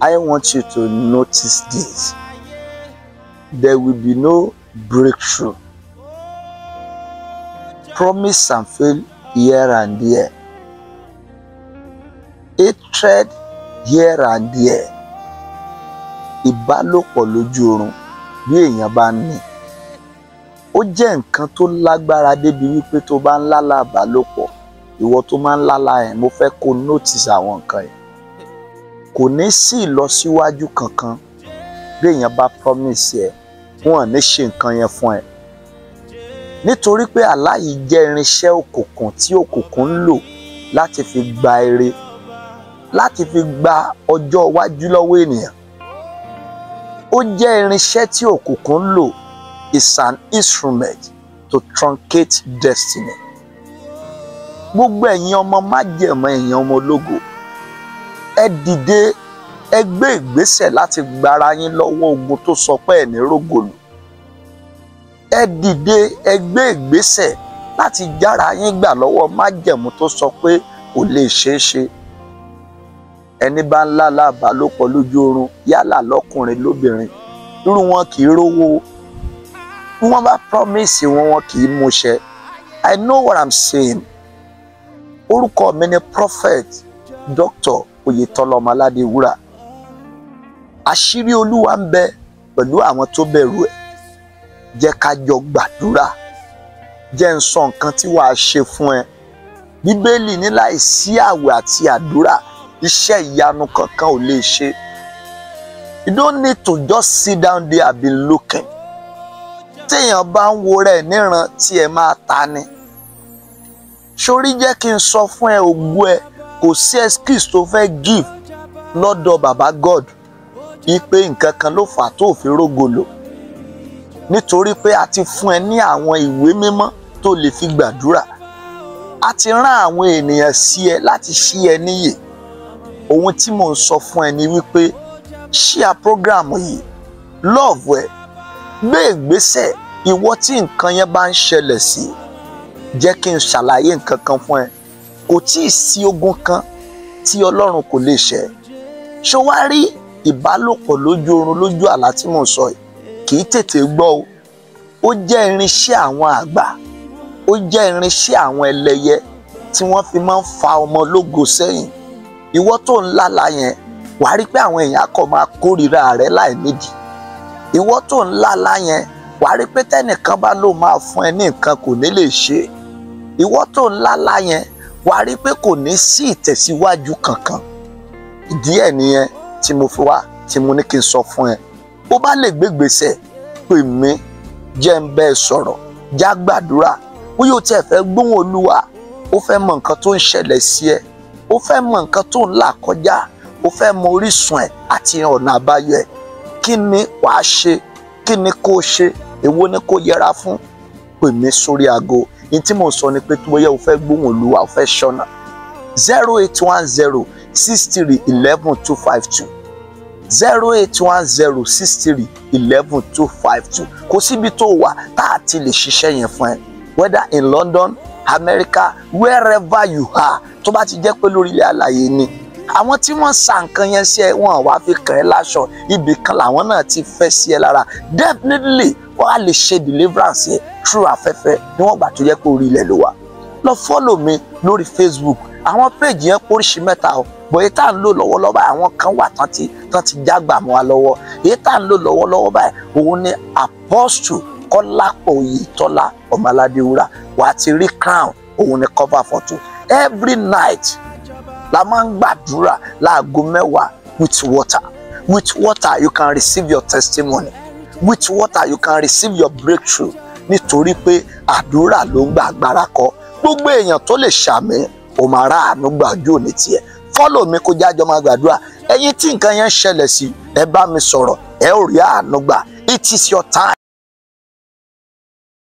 I want you to notice this. There will be no breakthrough. Promise and fail here and there. Hatred here and there. Ìbálòpọ̀ lójú oorun bí èèyàn bá ní. Ó jẹ́ nǹkan tó lágbára débi wípé tó bá ń lálàá ìbálòpọ̀, ìwọ tó máa ń lálàá ẹ̀, mo fẹ́ kó notice àwọn nǹkan yẹn. Kò ní sí ìlọsíwájú kankan. Bí èèyàn bá promise ẹ, wọn ò ní ṣe nǹkan yẹn fún ẹ. Nítorí pé àlá yìí jẹ́ irinṣẹ́ òkùnkùn tí òkùnkùn ń lò láti fi gba ire, láti fi gba ọjọ́ iwájú lọ́wọ́ ènìyàn. Ó jẹ́ irinṣẹ́ tí òkùnkùn ń lò, is an instrument to truncate destiny. Gbogbo ẹ̀yin ọmọ májẹ̀mọ́, ẹ̀yin ọmọ ológo, ẹ dìde, ẹ gbé ìgbésẹ̀ láti gbára yín lọ́wọ́ ogun tó sọ pé ẹ̀ ní rógòlù. Ẹ dìde, ẹ gbé ìgbésẹ̀ láti jára yín gbà lọ́wọ́ májẹ̀mú tó sọ pé kò lè ṣeé ṣe. Ẹni bá ń lálàá ìbálòpọ̀ lójú oorun, yálà lọ́kùnrin lóbìnrin, irú wọn kì í rówó. Bí wọ́n bá promise wọn, wọn kì í múṣẹ. I know what I'm saying. Orúkọ mi ni Prophet Dr. Oyetola Ọmọládéwúrà. Àṣírí Olúwa ń bẹ pẹ̀lú àwọn tó bẹ̀rù ẹ̀. Jẹ́ ká jọ gbàdúrà. Jẹ́ ń sọ nǹkan tí wàá ṣe fún ẹ. Bíbélì ní láìsí àwẹ̀ àti àdúrà, iṣẹ́ ìyanu kankan ò lè ṣe. You don't need to just sit down there and be looking. Téèyàn bá ń wo rẹ̀ níran, tí ẹ máa ta ni. Sórí, jẹ́ kí n sọ fún ẹ, ògo ẹ, kò sí excuse tó fẹ́ give lọ́dọ̀ bàbá God ipe nǹkan kan ló fà tó fi rógo lò, nítorí pé a ti fún ẹ ní àwọn ìwé mímọ́ tó lè fi gbàdúrà. A ti rán àwọn ènìyàn sí ẹ láti ṣí ẹ níyè. Ohun tí mò ń sọ fún ẹ ni wípé share program yìí, love ẹ, gbé ìgbésẹ̀. Ìwọ tí nǹkan yẹn bá ń ṣẹlẹ̀ sí, jẹ́ kí n ṣàlàyé nǹkan kan fún ẹ. Kò tí ì sí ogun kan tí Ọlọ́run kò lè ṣẹ́. Ṣó wá rí ìbálòpọ̀ lójú oorun, lójú àlá tí mò ń sọ yìí, kì í tètè gbọ́ o. Ó jẹ́ irinṣẹ́ àwọn àgbà, ó jẹ́ irinṣẹ́ àwọn ẹlẹ́yẹ tí wọ́n fi máa ń fa ọmọ ológo sẹ́yìn. Ìwọ tó ń lálàá yẹn, wàá rí pé àwọn èèyàn kò máa kórìíra rẹ láì nídìí. Ìwọ tó ń lálàá yẹn, wàá rí pé tẹ́nìkan bá lóun máa fún ẹ ní nǹkan, kò ní lè ṣe é. Ìwọ tó ń lálàá yẹn, wàá rí pé kò ní sí ìtẹ̀síwájú kankan. Ìdí ẹ̀ nìyẹn tí mo fi wá, tí mo ní kí n sọ fún ẹ. Bó bá lè gbégbèsè, pè mí, jẹ́ ń bẹ́ẹ̀ sọ̀rọ̀, já gbàdúrà. Bóyá o tiẹ̀ fẹ́ gbóhùn Olúwa, ó fẹ́ mọ nǹkan tó ń ṣẹlẹ̀ sí ẹ, ó fẹ́ mọ nǹkan tó ń là kọjá, ó fẹ́ mọ orísun ẹ̀ àti ọ̀nà àbáyọ ẹ̀, kí ni wàá ṣe, kí ni kó ṣe, èwo ni kó yẹra fún, pè mí sórí aago. Ní tí mo sọ ni pé tó bóyá o fẹ́ gbóhùn Olúwa, o fẹ́ ṣọ́nà, 08106311252, 08106311252. Kò síbi tó wà tá a ti lè ṣiṣẹ́ yẹn fún ẹ, whether in London, America, wherever you are, tó bá ti jẹ́ pé lórí ilẹ̀ alàyè ni. Àwọn tí wọ́n sa nǹkan yẹn sí ẹ, wọ́n wá fi kàn ẹ́ láṣọ, ibì kan làwọn náà ti fẹ́ sí ẹ lára. Definitely, wọ́n á lè ṣe deliverance yẹn through afẹ́fẹ́ níwọ̀n gbà tó jẹ́ pé orí ilẹ̀ ló wà. Lọ follow mi lórí Facebook. Àwọn page yẹn póríṣi mẹ́ta o, bọ̀ èyí tá à ń lò lọ́wọ́lọ́wọ́ báyìí, àwọn kan wà tán ti jágbà mọ́ wa lọ́wọ́. Èyí tá à ń lò lọ́wọ́lọ́wọ́ báyìí, òun ni Apostle Kọ́lápọ̀ Oyètọ́lá Ọmọládéwúrà. Wà á ti rí crown, òun ni cover photo. Every night la máa ń gbàdúrà láago 10 with water. With water, you can receive your testimony. With water, you can receive your breakthrough, nítorí pé àdúrà ló ń gba, agbára kọ. Gbogbo èèyàn tó lè ṣàmì, ó máa rà àánú gbà, ojú òní tiẹ̀. Follow mi, kó jájọ máa gbàdúrà. Ẹ̀yin tí nǹkan yẹn ń ṣẹlẹ̀ sí, ẹ bá mi sọ̀rọ̀, ẹ ó rí àánú gbà. It is your time.